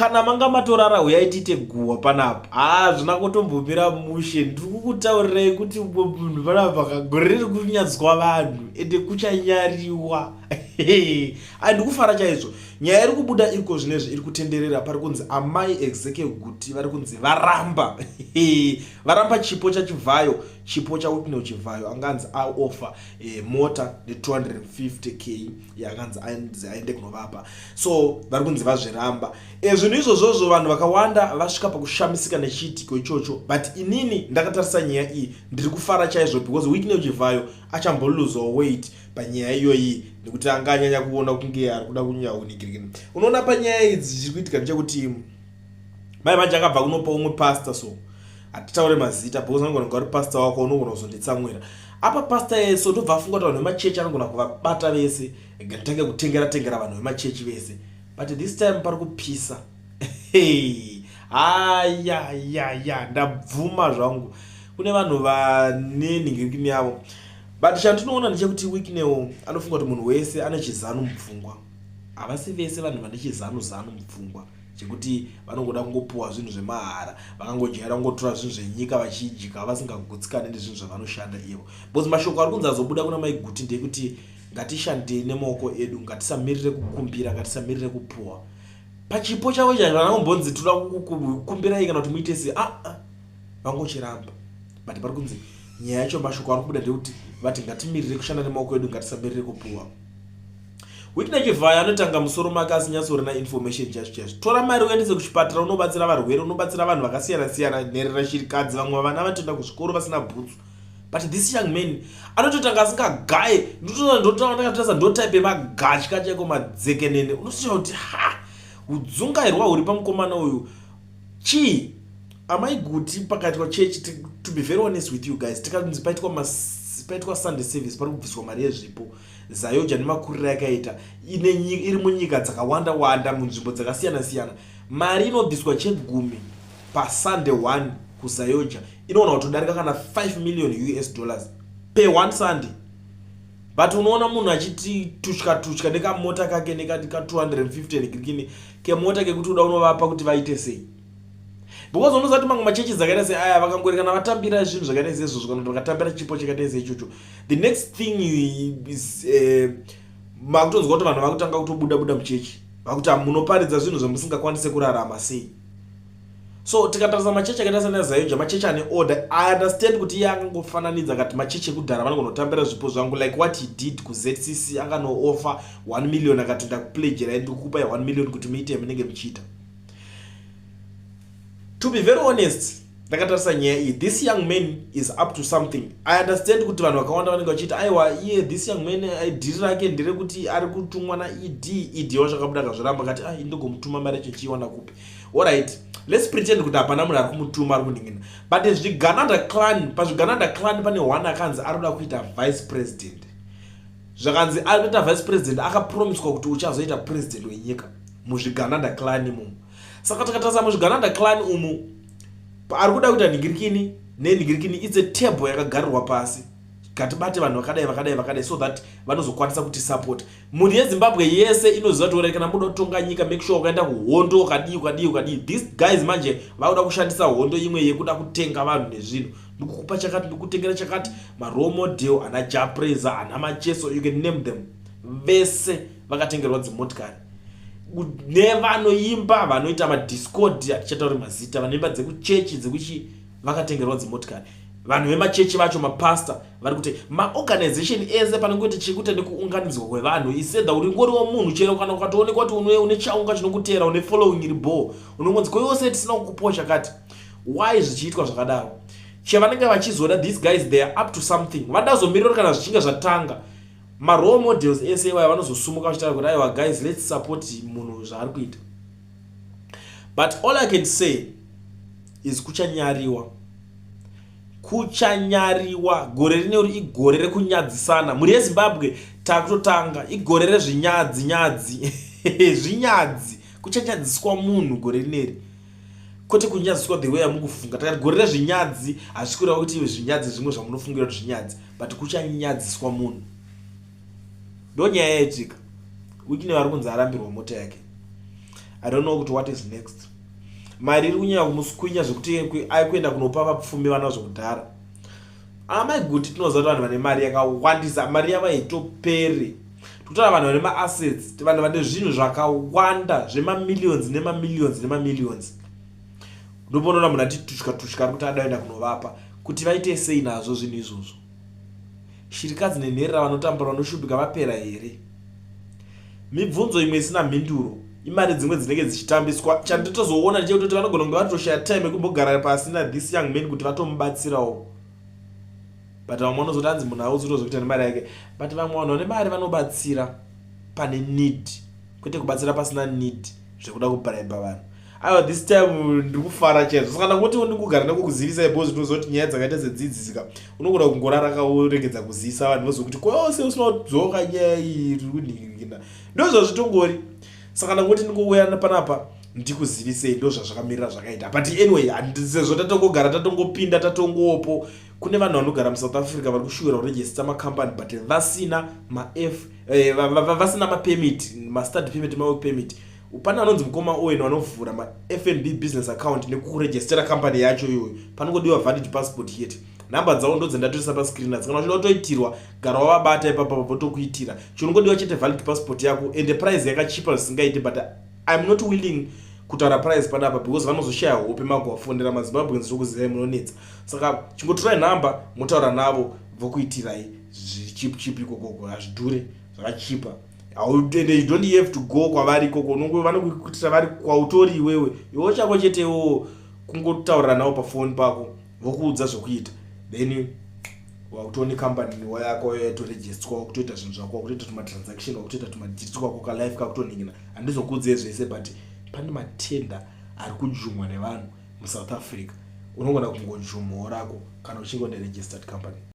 Kana manga matorara huyai tiite guhwa panapa. Haa zvina kutombomira mushe. Ndiri kukutaurirai kuti munhu panapa kagore riri kunyadzwa vanhu ende kuchanyariwa. Ai ndikufara chaizvo. Nyaya iri kubuda iriko zvinezvi iri kutenderera pari kunzi amai Ezekiel Guti vari kunzi varamba. Varamba chipo chaChivhayo, chipo chaWitnell Chivhayo anganzi aofa mota ne 250K yakanzi anzi aende kunovapa. So vari kunzi vazviramba. Zvinhu izvozvozvo vanhu vakawanda vasvika pakushamisika nechiitiko ichocho, but inini ndakatarisa nyaya iyi ndiri kufara chaizvo because Wicknell Chivhayo achamboluzawo weight panyaya iyoyi nekuti anga anyanya kuona kunge ari kuda kunyaunigirikina. Unoona panyaya idzi chiri kuitika ndechekuti mai manje akabva kunopa umwe pastor, so hatitaure mazita because anogona kunge ari pastor wako, unogona kuzonditsamwira apa pastor yeso. Ndobva afunga kuti vanhu vemachechi anogona kuvabata vese, nditange kutengera tengera vanhu vemachechi vese, but this time pari kupisa. Hayayaya, ndabvuma zvangu kune vanhu vane nhingirikini yavo, but chandinoona ndechekuti Wicknell anofunga kuti munhu wese ane chizanu mupfungwa. Havasi vese vanhu vane chizanu zanu mupfungwa chekuti vanongoda kungopuwa zvinhu zvemahara, vakangojaira kungotora zvinhu zvenyika vachidya vasingagutsikani nezvinhu zvavanoshanda ivo, because mashoko ari kunzi azobuda kuna Mai Guti ndeyekuti ngatishandei nemaoko edu, ngatisamirire kukumbira, ngatisamirire kupuwa pachipo chavo chacho. Vana kumbonzi toda kukumbirai kana kuti muite sei, aa vangochiramba, but pari kunzi nyaya yacho, mashoko ari kubuda ndekuti vati ngatimirire kushanda nemaoko edu, ngatisamirire kupuwa. Wicknell Chivhayo anotanga musoro make asinyatsorina information chaizvo chaizvo. Tora mari uendese kuchipatara, unobatsira varwere, unobatsira vanhu vakasiyana siyana, nherera, shirikadzi, vamwe vana vatoenda kuzvikoro vasina bhutsu, but this young man anototanga asingagaye. Ndotanga ndo type yemagatya chaiko, madzekenene. Unosvika kuti ha, udzungairwa huri pamukomana uyu chii? Amai Guti pakaitwa chechi, to be very honest with you guys, tikanzi paitwa Sunday service, pari kubviswa mari yezvipo. ZAOGA nemakuriro yakaita iri munyika dzakawanda wanda, munzvimbo dzakasiyana siyana, mari inobviswa chegumi paSunday 1 kuZAOGA inoona kutodarika kana 5 million US dollars per one Sunday, but unoona munhu achiti tutya tutya nekamota kake neka 250 negirikini kemota kekuti uda unovapa kuti vaite sei, because unoziva kuti mamwe machechi dzakaita seaya vakangori kana vatambira zvinhu zvakaita seizvozvo, kana kuti vakatambira chipo chakaita seichocho, the next thing is makutonzwa kuti vanhu vakutanga kutobuda buda muchechi, vakuti munoparidza zvinhu zvamusingakwanise kurarama sei. So tikatarisa machechi akaita senaZAOGA, machechi ane order. I understand kuti iye angangofananidza kati machechi ekudhara vanongonotambira zvipo zvangu, like what he did kuZCC, anganoofa 1 million akati ndakupledgerai, ndikukupai 1 million kuti muite yamunenge muchiita. To be very honest, ndakatarisa nyaya iyi, this young man is up to something. I understand kuti vanhu vakawanda vanenge vachiiti aiwa, iye this young man dhiri rake nderekuti ari kutumwa naED. ED wacho akabuda akazviramba akati ah, indogomutuma, mari yacho chiiwana kupi? Alright, let's pretend kuti hapana munhu ari kumutuma, ari kuningina, but zvigananda clan, pazvigananda clan pane one akanzi ari kuda kuita vice president. Zvakanzi ari kuita vice president, akapromiswa kuti uchazoita president wenyika muzvigananda clan imomo. Saka tikatarisa muzvigananda clan umu, ari kuda kuita nhingirikini nenhingirikini, it's a table yakagarirwa pasi, ngatibate vanhu vakadai vakadai vakadai so that vanozokwanisa kutisapota. Mhuri yeZimbabwe yese inoziva kuti ora kana muda kutonga nyika, make sure ukaenda kuhondo, ukadii ukadii ukadii. These guys manje vakuda kushandisa hondo imwe yekuda kutenga vanhu nezvinhu, ndikukupa chakati, ndikutengera chakati. Marole model ana Jah Prayzah, ana Macheso, you can name them, vese vakatengerwa dzimotikari nevanoimba, vanoita madiscord, hatichatauri mazita, vanoimba dzekuchechi dzekuchi vakatengerwa dzimotikari. Vanhu vemachechi vacho, mapasta vari kuti maorganization ese panongoita chekuita nekuunganidzwa kwevanhu, isedha uri ngoriwo munhu chero kana ukatoonekwa kuti une chaunga chinokutera, une following iri bho, unongonzi koiwo sei tisina kukupiwa chakati? Why zvichiitwa zvakadaro? Chavanenge vachizoda, these guys, they are up to something. Vadazomirira kana zvichinge zvatanga, marole models ese iwayo vanozosumuka vachitaura kuti aiwa guys, let's support munhu zvaari kuita. But all I can say is kuchanyariwa, kuchanyariwa. Gore rinori igore rekunyadzisana. Mhuri yeZimbabwe, takutotanga igore rezvinyadzi nyadzi, zvinyadzi. Kuchanyadziswa munhu gore rineri, kwete kunyadziswa the way yamukufunga. Takati gore rezvinyadzi, hazvisi kureva kuti zvinyadzi zvimwe zvamunofungira kuti zvinyadzi, but kuchanyadziswa munhu. Ndo nyaya yaitika. Wicknell vari kunzi arambirwa mota yake. I don't know kuti what is next. Mari iri kunyanya kumuswinya zvekuti aikuenda kunopa vapfumi vanazvo kudhara. Amai Guti, tinoziva kuti vanhu vane mari yakawandisa, mari yavo haitoperi. Tikutaura vanhu vane maassets, vanhu vane zvinhu zvakawanda zvemamillions nemamillions nemamillions. Ndoponoona munhu ati tushka tushka ari kuti adaenda kunovapa kuti vaite sei nazvo zvinhu izvozvo. Shirikadzi nenherera vanotambura, vanoshupika, vapera here? Mibvunzo imwe isina mhinduro. Imari dzimwe dzinenge dzichitambiswa. Chanditozoona ndechekutoti vanogona kunge vatoshaya time yekumbogara pasi na this young man kuti vatomubatsirawo. But vamwe vanozoti hanzi munhu auzi kutozokuita nemari yake, but vamwe vanhu vane mari vanobatsira pane need, kwete kubatsira pasina need zvekuda kubribe vanhu. Aiwa, this time ndiri kufara chaizvo. Saka ndangoti ndikugara nekukuzivisai because ndinoziva kuti nyaya dzakaita sedzidzisika unogona kungorara kauregedza kuzivisa vanhu, vozokuti kwose usina kudzoka nyaya iyi iri kunhingirikina. Ndozvazvitongori. Saka ndangoti ndingouya panapa ndikuzivisei, ndo zvazvakamirira zvakaita. But anyway, sezvo tatongogara, tatongopinda, tatongopo, kune vanhu vanogara muSouth Africa vari kushuwira kuregister macompany but vasina maf vasina mapermit, mastudy permit, mawork permit. Pane anonzi mukoma Owen vanovhura maFNB business account nekuregistera company yacho iyoyo. Panongodiwa valid passport chete. Nhamba dzavo ndo dzendatoisa pascreen adzi. Kana uchida kutoitirwa, gara wavabata ipapa, votokuitira. Chinongodiwa chete valid passport yako, ende price yakachipa zvisingaiti, but I'm not willing kutaura price panapa because vanozoshaya hope magovafonera. MaZimbabweans tokuzivai munonetsa, saka chingotorai nhamba motaura navo, vokuitirai zvichip chip ikokoko. Hazvidhure, zvakachipa. Ende you don't have to go kwavari ikoko, vanokuitira vari kwautori iwewe. Iwe chako chete iwowo kungotaurira navo pafoni pako, vokuudza zvokuita, then wakutoone company yako yatoregisterwa, wakutoita zvinhu zvako, wakutoita tumatransaction, wakutoita tumadhiri twako, kalife kakutoningina. Handizokuudzei zvese, but pane matender ari kujumwa nevanhu muSouth Africa. Unogona kungojumwawo rako kana uchinge une registered company.